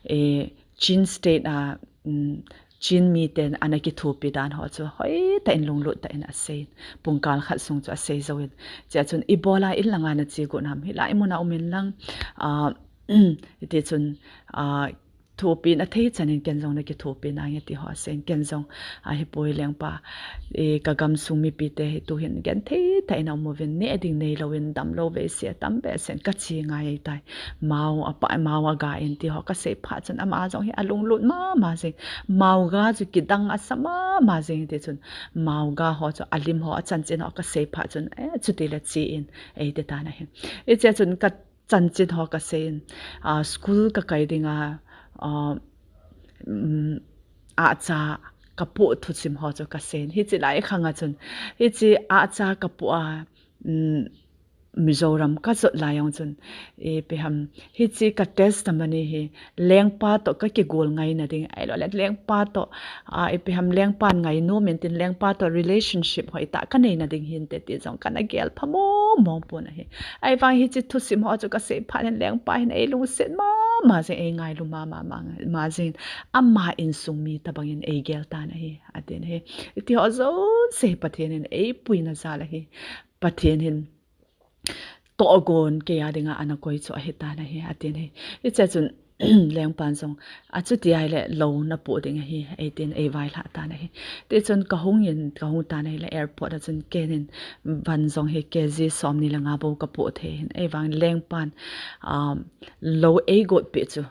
eh, Chin State a, um, Chin miten ana kithopi dan ho chu hoitah in lunglut tah in asei. Pungkal khat sung chu asei jouvin. Chea chun ibola in langa nache got ham, hilai muna um in lang, ah, ti chun, ah, thopina thei chan in ken jong nakithopi nange ti ho asei in ken jong, ahipoi lengpa, eh, kagam sung mipite hi tuhin genthei tah in aum uvin, neh ding neilou in damlou veise atam behseh in kache ngai ahitai. Mao apa, mao aga in ti ho kasei phat chun ama jong hi alunglut mama jing. Mao ga chu kidang asa mama jing ti chun mao ga ho chu alim ho achanchin ho kasei phat chun, eh, chuti le che in eiti tan ahi. Hichea chun ka chanchin ho kasei in, ah, school kakai dinga, ah, um, ahcha kapoh thusim ho chu kasei in. Hiche lai khang a chun, hiche ahcha kapoh a, um, Mizoram kajot lai jong chun, ipi ham, hiche ka testimony hi lengpa toh kakigol ngaina ding, ahilou le lengpa toh, ah, ipi ham, lengpan ngainom in tin lengpa toh relationship hoitah kaneina ding hinte ti jong kana gel pha mong mong pon ahi. Ahivang hiche thusim ho chu kasei phat in lengpa hin eilungset mama jing, eingailu mama, mama jing, ama insung mi tobang in eigel tan ahi, atin ahi. Hiti ho jouse Pathen in eipuina jal ahi. Pathen hin tohgon kei a dinga ana koi chu ahi tan ahi, atin ahi. Hiche chun lengpan jong, achuti ahile lou napoh ding ahi, eitin eivailhah tan ahi. Tichun kahung in, kahung tan ahile airport a chun kenin van jong hi K G somni le nga bou kapoh thei hin. Ahivangin lengpan, um, lou eigotpeh chu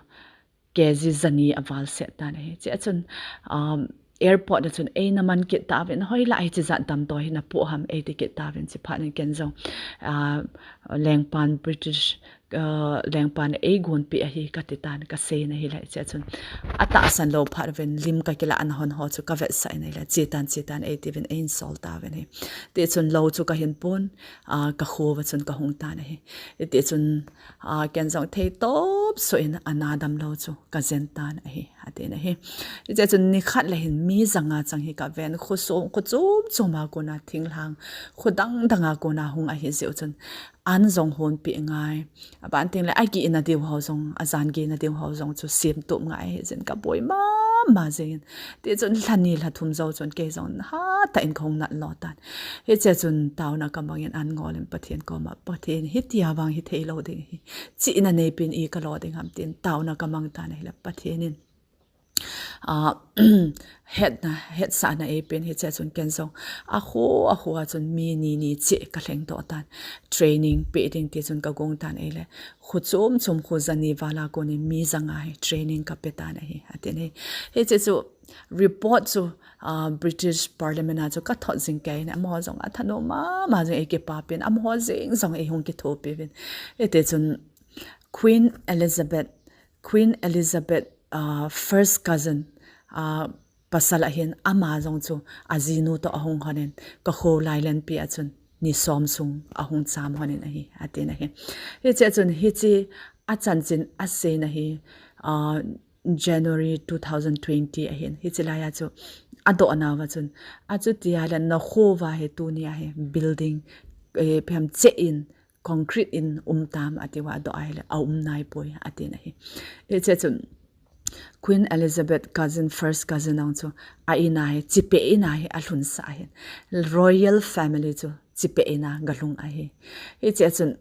K G jani aval set tan ahi. Hiche chun, um, airport a chun eina man kit tauvin, hoilai hiche jat damdoi hi napoh ham eiti kit tauvin, hiche phat in ken jong, ah, lengpan British, ah, lengpan eigonpeh ahi kati tan, kasei in ahile, hiche chun atahsan lou phat uvin lim kakilah na hon ho chu kavetsah in ahile, che tan, che tan eitiuvin einsol tauvin ahi. Tichun lou chu kahin pon, ah, kakhova chun kahung tan ahi. Hitichun, ah, ken jong theitop soh in ana damlou chu kajen tan ahi, atin ahi. Hiche chun nikhat le hin mi janga chang hi kaven, kho chom, kho chom choma kona thinglhang, kho dang danga kona hung ahi jeh u chun an jong honpeh ngai. Aban tengle agihna diu ho jong, ajan gihna diu ho jong chu semtup ngai ahi jeh in kaboi mama jengin. Tichun lha ni lha thum jou chun kei jong hatah in kahung natlo tan. Hiche chun taona kamangin an ngolin Pathen koma, Pathen, hitia vang hithei lou ding ahi, chihna neipin i kalo ding ham tin taona kamang tan ahile Pathen in, ah, hetna, hetsahna eipeh in, hiche chun ken jong akho, akho a chun mi ni ni cheh kalhengdoh tan, training peh ding tichun kagong tan ahile, kho chom chom, kho jani vala konin mi janga hi training kape tan ahi, atin ahi. Hiche chu report chu, ah, British Parliament a chu kathot jing kei in, amaho jong athanom mama jeng, eikipapin, amaho jeng jong eihung kithopiuvin. Hitichun Queen Elizabeth, Queen Elizabeth, ah, first cousin, ah, pasal ahin, ama jong chu ajinu toh ahung honin, kakho lailenpi a chun ni som sung ahung cham honin ahi, atin ahi. Hiche chun hiche achanchin aseina hi, ah, January two thousand twenty ahin, hiche laiya chu adohnauva chun, achuti ahile nakhouva hi tunia hi building, eh, ipi ham, cheh in, concrete in um tam atiuva adoh ahile aum naipoi, atin ahi. Hiche chun Queen Elizabeth cousin, first cousin jong chu a-in a hi, chipeh in a hi alhunsah ahin. Royal family chu chipeh in a galhung ahi. Hiche chun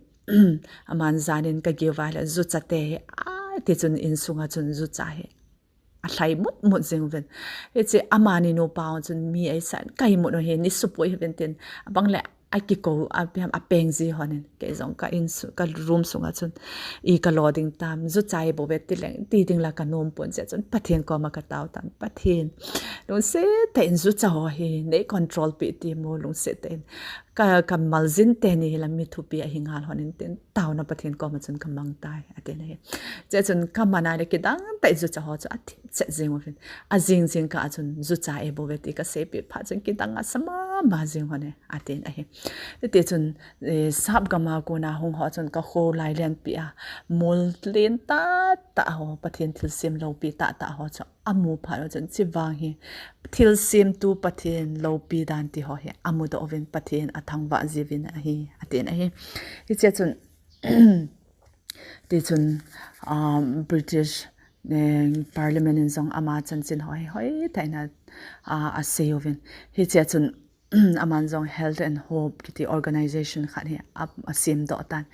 aman janin kagiuva ahile jucha te hi, ati chun insunga chun jucha hi alhai mut mut jeng uvin. Hiche amani nupa jong chun mi eisan, kaimut u hi ni sopoi hiuvin tin, abangle akikou, ipi ham, apeng ji honin, kei jong ka insu-, ka room sunga chun i kalo ding tam, jucha ibouve tileng, ti ding la kanom pon, hiche chun Pathen koma katao tan, Pathen, lungset tah in jucha ho hi nei control peh temo, lungset tah in ka, kamaljin teni hila mi thupi ahi ngal honin tin, taona Pathen koma chun kamang tai, atin ahi. Hiche chun kaman ahile kidang tah in jucha ho chu athip chet jeng uvin. Ajing jingkah a chun jucha ibouve ti kaseipeh phat chun kidang asa mama jeng hone, atin ahi. Hitichun, eh, sap gam a kona hung ho chun kakho lailenpi a, mol len tahtah ho, Pathen thilsem loupi tahtah ho chu amu phat u chun, chuvang hi thilsemtu Pathen loupi dan ti ho hi amudoh uvin, Pathen athangvah jiuvin ahi, atin ahi. Hiche chun, tichun, um, British, eh, Parliament in jong ama chanchin ho hi hoitah in a, a, asei uvin. Hiche chun, aman jong Health and Hope kiti organization khat hi a, asemdoh tan.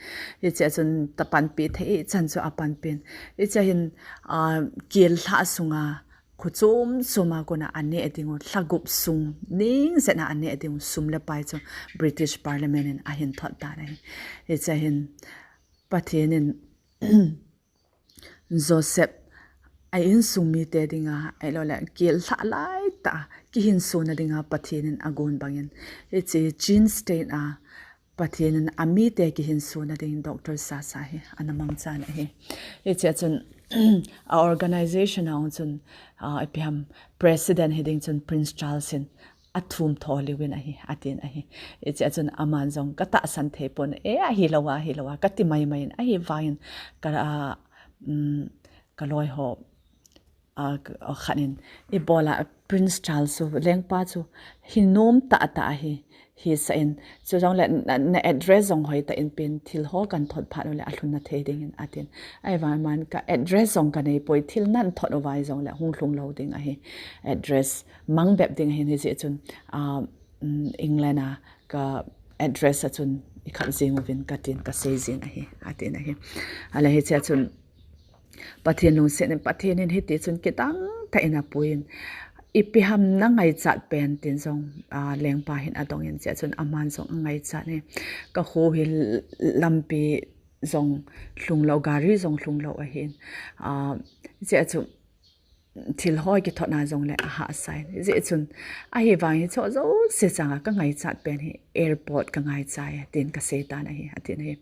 Hiche chun tapanpi thei chan chu apanpin. Hiche hin, ah, kel lhah sunga kho chom choma kona aneh dingu, lha gup sung ning jeh a aneh dingu sum le pai chu British Parliament in ahin thot tan ahi. Hiche hin Pathen in Joseph a insung mite dinga, ahilouleh kel lhah laitah a kihinsona dinga Pathen in agon bangin, hiche Chin State a Pathen in amite kihinsona ding Doctor Sasa hi ana mangchan ahi. Hiche a chun a organization a hung chun, ah, ipi ham, president hiding chun Prince Charles in athum tho liuvin ahi, atin ahi. Hiche a chun aman jong katahsan thei pon, e, ahilou a, ahilou a kati maimai in, ahivangin ka, ah, um, kaloi ho, ah, k-, ah, khat in, ibola Prince Charles chu, lengpa chu hinom tahtah ahi, hisah in, chujongle na, na address jong hoitah in pen, thil ho kahin thot phat uleh alhunna thei dingin, atin. Ahivangin aman ka address jong kanei poi, thil nahin thot uva jongle hung lhung lou ding ahi, address mang bep ding ahin, hijeh chun, ah, um, England a ka address a chun i khat jing uvin ka tin ka sei jin ahi, a tin ahi. A le hiche a chun Pathen lungset in, Pathen in hiti chun kidang tah in a pui in, ipi ham na ngaichat pen tin jong, a, lengpa hin a dong in, hiche a chun aman jong a ngaichat in, ka kho hi lampi jong lhung lou, gari jong lhung lou ahin, a, hiche a chu thil ho kithotna jong le a hahsa in. Hijeh chun, ahivang hiche jouse chang a ka ngaichat pen hi airport ka ngaichai, tin ka sei tan ahi, a tin ahi.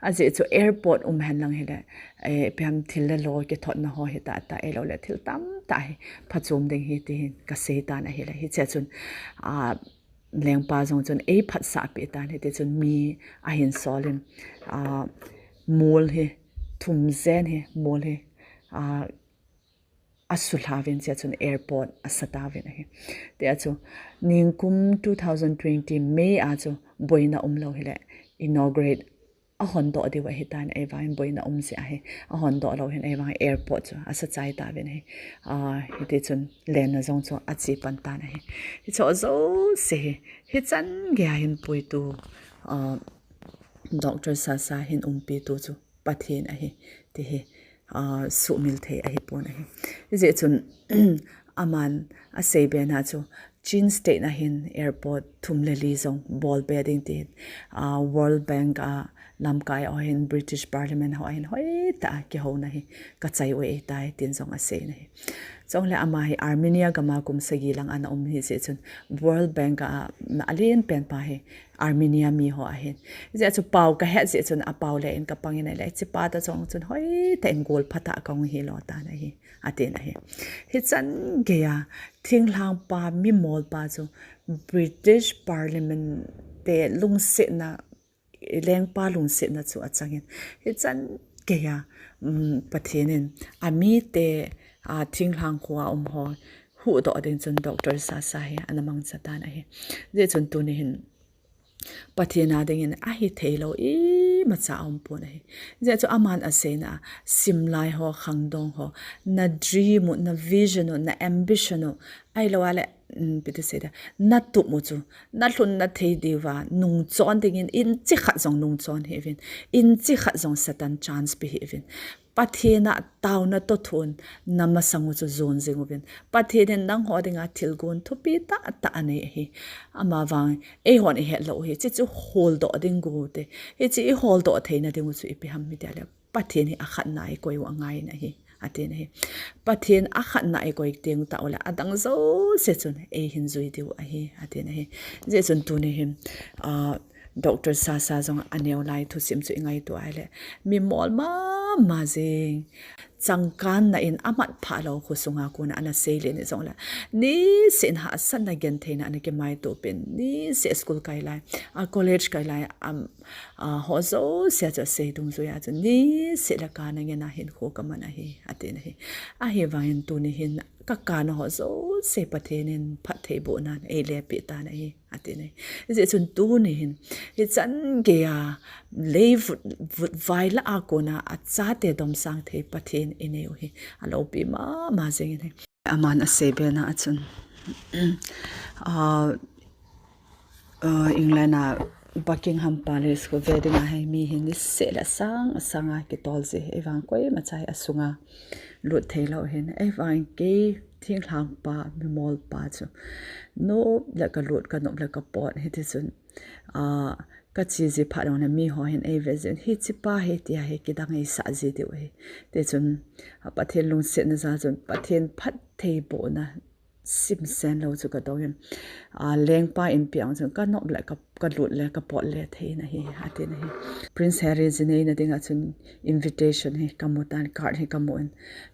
Ajeh chu airport um hen lang hile, eh, ipi ham thil le lo kithotna ho hi tah tah, ahilou le thil tamtah hi phachom ding ahi, tin ka sei tan ahile. Hiche a chun, a, lengpa jong chun ei phatsah peh tan, hiti chun mi ahin sol in, a, mol hi, thum jen hi, mol hi, a, a sulha uvin, hiche a chun airport a sa tauvin ahi. Tia chu, ningkum two thousand twenty May a chu boina um lou hile, inaugurate a hon doh diu ahi tan, ahivang in boina um jeh ahi, a hon doh lou hin ahivang airport chu a sa chai tauvin ahi. A, hiti chun lenna jong chu a che pan tan ahi. Hiche jouse hi, hichan gei a hin puitu, a, Doctor Sasa hin umpitu chu Pathen ahi, ti hi, a, sumil thei ahi pon ahi. Hijeh chun, aman a sei be na chu, Chin State na hin airport thum le li jong bol be ding tin, a, World Bank a lamkai ho hin, British Parliament ho hin hoitah a kihouna hi ka chai u ahitai, tin jong a sei na hi. Chule ama hi Armenia gam a kum sagi lang ana um hijeh chun World Bank a, a len pen pa hi Armenia mi ho ahin. Hijeh chu pao ka het jeh chun a pao le in ka pang in ahile, hiche pa toh jong chun hoitah in gol phatah ka hung hi lo tan ahi, a tin ahi. Hichan gei a, thinglhang pa, mimol pa chu British Parliament te lungsetna, lengpa lungsetna chu a chang in. Hichan gei a, um, Pathen in a mite, a, thinglhang kho a um ho huhdoh ding chun Doctor Sasa hi ana mangcha tan ahi. Hijeh chun tuni hin Pathen a ding in ahi thei lou imacha a um pon ahi. Hijeh chu aman a sei na, simlai ho, khangdong ho, na dream u, na vision u, na ambition u, ahilou le, um, ipi ti sei da, na tup u chu, na lhun na thei diu va, nungchon ding in, inchi khat jong nungchon hih uvin, inchi khat jong Satan chance pe hih uvin. Pathen a taona toh thon na masang u chu jon jing uvin. Pathen in nangho ding a thilgon thupi tah tah a nei ahi. Ama vang, eihon i het lou u hi, hiche chu holdoh ding got u te. Hiche i holdoh theina ding u chu ipi ham i ti a le, Pathen hi a khatna i koi u angai in ahi, a tin ahi. Pathen a khatna i koi teng tah u le, a dang jouse chun ei hin jui diu ahi, a tin ahi. Hijeh chun tuni hin, a, Doctor Sasa jong a neo lai thusim chu i ngaito a le, mimol mama jing, changkanna in a mat phah lou kho sunga kon a ana sei le ni jong le, niseh in hahsatna gentheina ana kimaito pen, niseh school kai lai, a college kai lai, am, a, ho jouse a chu a sei dungjui a chu, niseh le kana ngen a hinkho ka man ahi, a tin ahi. Ahivang in tuni hin ka kana ho jouse Pathen in phattheibohna in ei lepeh tan ahi, a tin ahi. Hijeh chun tuni hin, hichan gei a lei vut, vutvai lah a kon a, a chate domsang thei Pathen i nei u hi a loupi mama jing in ahi. Aman a sei be na a chun, a, a, England a Buckingham Palace kho ve ding a hi mi hi niseh le asang asang a kitol ji, ahivang koimacha hi a sunga lut thei lou hin, ahivang kei thinglhang pa, mimol pa chu nop le ka lut, ka nop le ka pot, hiti chun, a, ka che ji phat jong le mi ho hin ei ve jin, hiche pa hi tia hi kidang ei sah ji diu ahi. Ti chun, a, Pathen lungsetna jal chun Pathen phattheibohna simsen lou chu ka dong in, a, lengpa inpi a chun ka nop le ka, ka lut le ka pot le thei na hi, a tin ahi. Prince Harry jinei na ding a chun invitation hi ka mu tan, card hi ka mu in,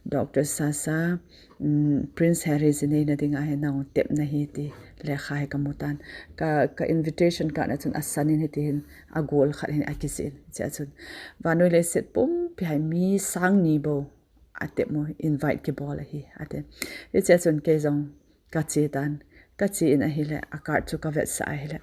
Doctor Sasa, um, Prince Harry jinei na ding a hi nang tep na hi ti lekha hi ka mu tan. Ka, ka invitation card a chun a san in hiti hin a gol khat hin a kijih in. Hiche a chun, vannoi leiset pumpi a hi mi sang ni bou a tep u, invite kibol ahi, a tin. Hiche a chun kei jong ka che tan, ka che in ahile, a card chu ka vetsah ahile,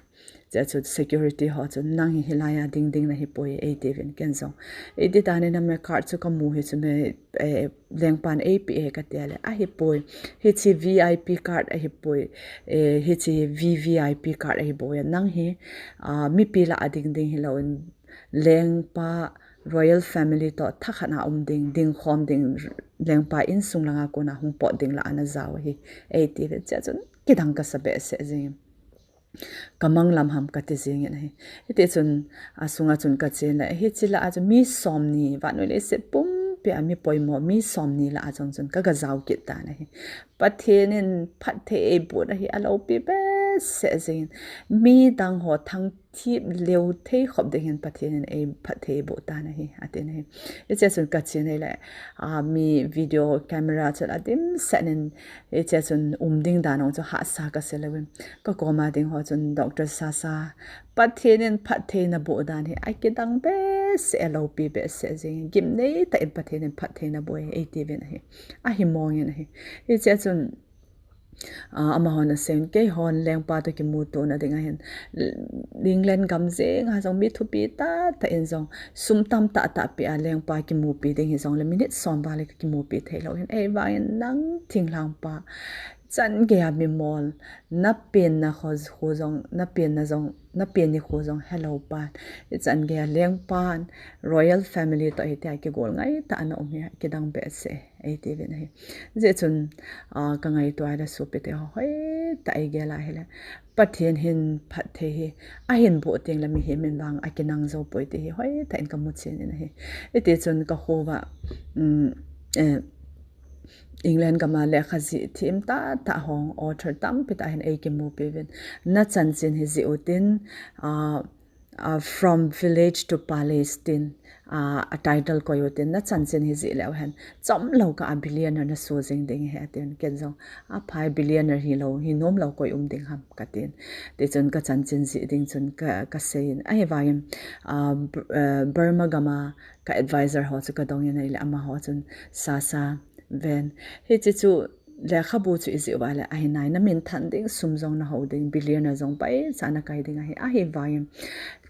Hiche chu security ho chun nang hi hilai a ding ding nahi poi eiti uvin ken jong. Eiti tah in name card chu kamu hi chu me, eh, lengpan eipe e katia le. Ahi poi. Hiche V I P card ahi poi. Eh, hiche V V I P card ahi poi. Nang hi, ah, mipi lah a ding ding hilou in lengpa royal family toh thakhat a um ding, ding khom ding lengpa insung langa kona hung pot ding lah a najao ahi. Eiti uvin hiche chun kidang kasa behseh jing. Kamang lam ham kati jing in ahi. Hiti chun, asunga chun kachen le, hiche lah a chun mi somni, vannoi leiset pumpi a mi poimo, mi somni lah a chun chun kaga jao kit tan ahi. Pathen in phatthei eiboh ahi, aloupi behseh jing in. Midang ho thangthip leu thei khop ding hin Pathen in eiphatthei eiboh tan ahi, atin ahi. Hiche chun kachen le, ah, mi video camera chun adimset in, hiche chun um ding dan ong chu hahsa kasa lou in. Kakoma ding ho chun Doctor Sasa, Pathen in phatthei naboh dan hi akidang behseh, aloupi behseh jing. Gimnei tah in Pathen in phatthei naboh e eiti uvin ahi. Ahi mong in ahi. Hiche chun, ah, amahon asei in keihon lengpa toh kimuto na ding ahin, England gam jeng a jong mi thupi tah tah in jong sum tamtah tah pea lengpa kimupi ding hijongle minute som val le kakimupi thei lou hin. Ahivangin nang thinglhang pa, chan geiya mimol, napenna kho, kho jong, napenna jong, napen nikho jong helou pan, ichan geiya lengpan royal family toh hitia kigol ngai tah a naum hi kidang behseh eiti uvin ahi. Hijeh chun, ah, kangaito a le sopi te ho, hoitah a igel a hile, Pathen hin phatthei hi ahin boh teng le mihem in vang akinang jou poi ti hi hoitah in kamu chen in ahi. Hiti chun kakho uva, um, eh, England gam a lekha jih them tah tah ho, author tampi tah hin eikimupi uvin. Nachanchin hi jih utin, ah, ah, From Village to Palace tin, ah, a title koi utin, nachanchin hi jih leu hen chomlou kah a billionaire nasoh jing ding ahi atin, ken jong aphai, billionaire hilou, hinom lou koi um ding ham katin. Tichun kachanchin jih ding chun ka, kasei in. Ahivangin, ah, B-, ah, Burma gam a ka advisor ho chu kadong in ahile amaho chun, Sasa, ven, hiche chu lekhabu chu ijih uva le ahi nai, naminthan ding, sum jong nahou ding, billionaire jong paicha nakai ding ahi. Ahivangin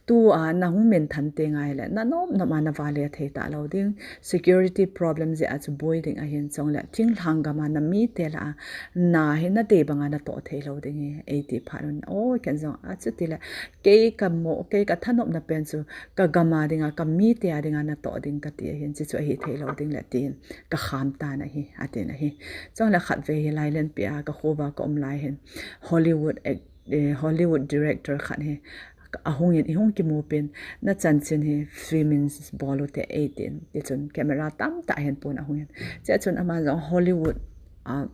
tua nahung minthan teng ahile nanom nom a navale thei talou ding, security problem jeh a chu boi ding ahin, chule thinglhang gam a namite lah a na hi nadei banga natoh thei lou ding ahi, eiti phat un. O, ken jong achuti le, kei kamo, kei kathanopna pen chu kagam a dinga, kamite a dinga natoh ding kati ahin, chuchu ahi thei lou ding le tin kakham tan ahi, atin ahi. Chule khatvei hi Lailenpi a kakho uva kaum lai hin Hollywood act-, eh, Hollywood director khat hi ahung in, ihung kimupin, nachanchin hi film in bol ute eitin, tichun camera tamtah ahin pon ahung in. Hichea chun aman jong Hollywood, ah,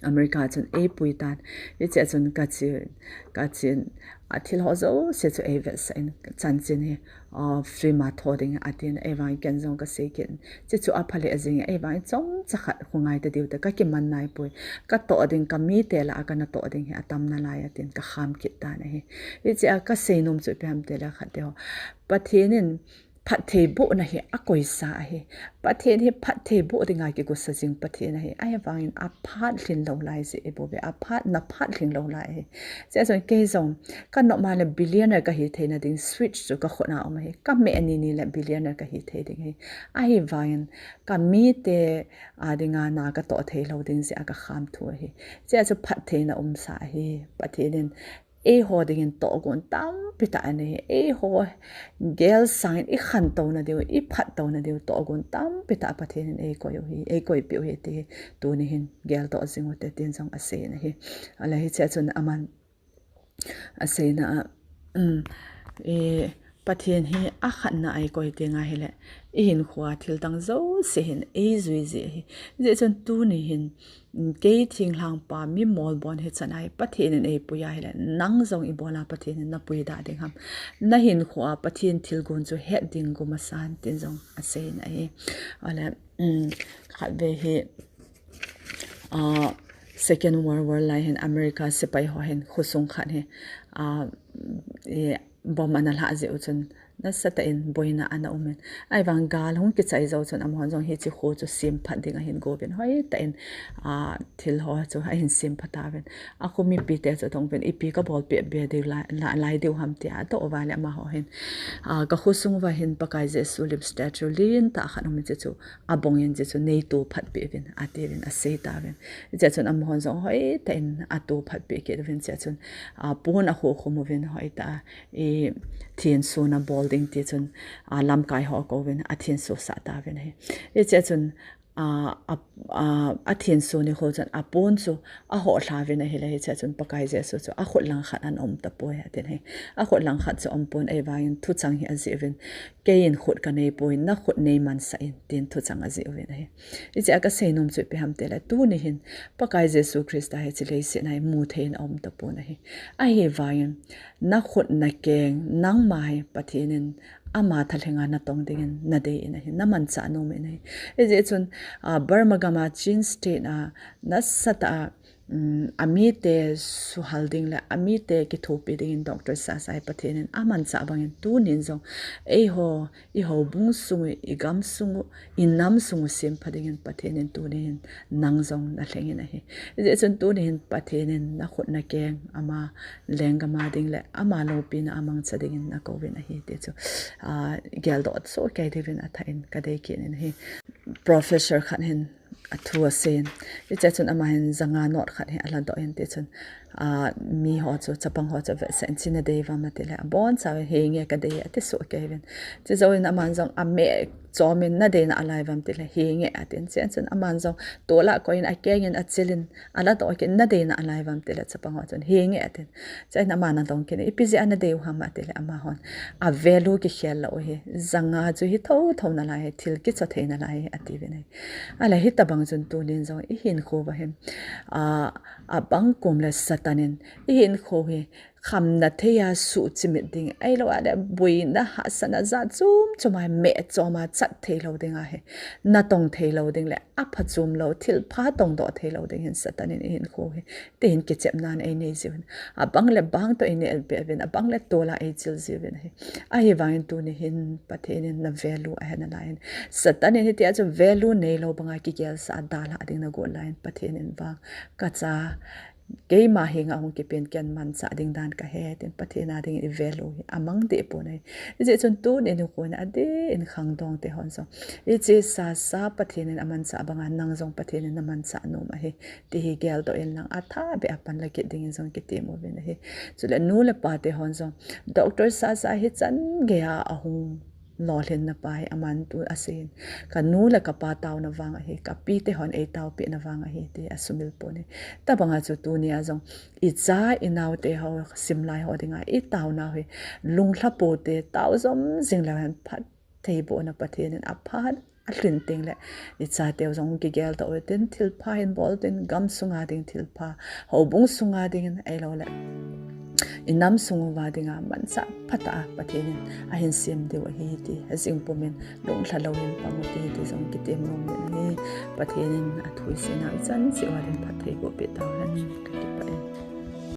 America chun eipui tan. Hichea chun kachen, kachen, athil ho jouse chu eivetsah in, chanchin hi, ah, film a tho ding atin, ahivangin ken jong kasei kit in. Chuchu aphaleh jing e, ahivangin chomcha khat khu ngai tadiu te, kakiman naipoi. Katoh ding, kamite lah a kanatoh ding hi atam nalai atin, kakham kit tan ahi. Hichea kaseinom chu ipi ham itile khat teho, Pathen in phattheibohna hi akoisa ahi. Pathen hi phattheiboh dinga kigosa jing Pathen ahi. Ahivangin aphat lhin lou lai jeh ihiuve, aphat, naphat lhin lou lai ahi. Hichea chun kei jong kanop ma le billionaire kahi theina ding switch chu kakhut a um ahi. Kameh nini le billionaire kahi thei ding ahi. Ahivangin kamite a dinga na katoh thei lou ding jeh a kakham thu ahi. Hichea chu phattheina umsa ahi. Pathen in eiho dingin tohgon tampi tah anei, eiho gel sangin ikhantouna diu, iphattouna diu tohgon tampi tah Pathen in eikoi u ahi, eikoipeh u ahi ti hi tuni hin geldoh jing ute tin jong aseiyin ahi. Ahile hichea chun aman aseina a, um, e, Pathen hi akhatna a ikoi teng ahile, ihinkhoa thildang jouse hin eijui ji ahi. Hijeh chun tuni hin, um, kei thinglhang pa mi molbon hichan ahi, Pathen in eipui ahile, nang jong ibola Pathen in napui da ding ham. Nahinkhoa Pathen thilgon chu het ding gum asan tin jong aseiyin ahi. Ahile, um, khatvei hi, ah, Second World War lai hin America sepai ho hin khosung khat hi, ah, e, bomb ana lhah jeh u chun, nasatah in boina ana um in. Ahivang gal hung kichai jou chun amahon jong hiche kho chu semphat ding ahin go uvin. Hoitah in, a, thil ho chu ahin semphat tauvin. Akho mipite chu adong uvin, ipi kabolpeh be diu lai, lai, lai diu ham tia adoh uva le amaho hin, a, kakho sung uva hin Pakai Jesu lim statue lentah khat um in, hiche chu abong in hiche chu neitoh phat peh uvin, atiuvin, asei tauvin. Hichea chun amahon jong hoitah in atoh phat peh kit uvin, hichea chun, a, pon akhokhum uvin, hoitah a, i, thensoh a bol ding ti chun, a, lamkai ho akouvin, athensoh sah tauvin ahi. Hichea chun, a, a, a, athensoh nikho chun apon chu ahoh lha uvin ahile, hichea chun Pakai Jesu chu akhut langkhat ana um tapoi, atin ahi. Akhut langkhat chu aumpon, ahivangin thuchang hi ajih uvin, keiin khut kanei poi, nakhut neimansah in, tin thuchang ajih uvin ahi. Hichea kasei nom chu ipi ham tile, tuni hin Pakai Jesu Christa hiche leiset a hi mu thei in aum tapon ahi. Ahivangin, nakhut nakeng, nangma hi Pathen in ama thalhenga natong dingin nadei in ahi, namanchah nom in ahi. Hijeh chun, a, Burma gam a Chin State a nasatah a, um, amite suhal ding le amite kithopi dingin Doctor Sasa hi Pathen in amanchah bangin tunin jong eiho, i houbung sung u, i gam sung u, i nam sung u sempha dingin Pathen in tuni hin nang jong nalheng in ahi. Hijeh chun tuni hin Pathen in nakhut nakeng ama lenggam a ding le ama loupina a mangcha dingin nakouvin ahi ti chu, a, geldoh soh kei diuvin athah in kadei kit in ahi. Professor khat hin athu aseiyin, hichea chun ama hin janga note khat hi aladoh in, tichun, a, miho chu, chapang ho chu avetsah in, hiche nadei uvam atile, abonchauvin henge kadei ati soh kei uvin. Chujouvin aman jong ameh chomin nadeina alai uvam tile, henge atin. Hichea chun aman jong tol a akoiyin, akengin, achilin, aladoh kit in, nadeina alai uvam tile, chapang ho chun henge atin. Chuin aman adong kit in, ipi jeh a nadei u ham atile, amahon a value kikhel lou u hi, janga chu hi thotho nalai hi, thil kicho thei nalai hi, atiuvin ahi. Ahile hitobang chun tunin jong ihinkho uva hin, a, abang kom le Satan in ihinkho hi khamna thei a suhchimit ding, ahilou le boina hahsatna jat chom chom a meh chom a chat thei lou ding ahi, natong thei lou ding le aphachom lou, thilpha tongdoh thei lou ding hin Satan in ihinkho hi tihin kichepna einei jiuvin, abang le bang toh einei elpeh uvin, abang le tol a eichil jiuvin ahi. Ahivangin tuni hin Pathen in na value ahe nalai in, Satan in hitia chu value neilou banga kigelsah a dalhah ding nagot lai in, Pathen in vang kacha, keima henga hung kipen ken manchah ding dan kahe, tin Pathen a dingin i value hi amang deh pon ahi. Hijeh chun tuni nikho in adeh in khangdong te hon jong, hiche Sasa Pathen in amanchah banga nang jong Pathen in namanchah nom ahi, ti hi geldoh inlang athah beh a panla kit dingin jong kitem uvin ahi. Chule nu le pa te hon jong, Doctor Sasa hi chan geiya ahung lolhinna pa hi aman tu aseiyin, kanu le kapa taona vang ahi, kapi te hon eitaopehna vang ahi, ti asumil pon ahi. Tobanga chu tunia jong icha inao te ho, simlai ho dinga itaonau hi lunglha pou te, tao jom jing leu hen phattheibohna Pathen in aphat alhin tengle, ichateu jong kigeldoh utin, thilpha hin bol utin, gam sunga ding thilpha, houbung sunga dingin, ahilou le inam sung uva dinga manchah phatah a Pathen in ahin sem diu ahi ti hejing pumin lunglha louvin pang ute ti jong kitem nom uvin ahi. Pathen in athu iseinau ichan cheh uva din phattheiboh peh tauhen, kakipah e.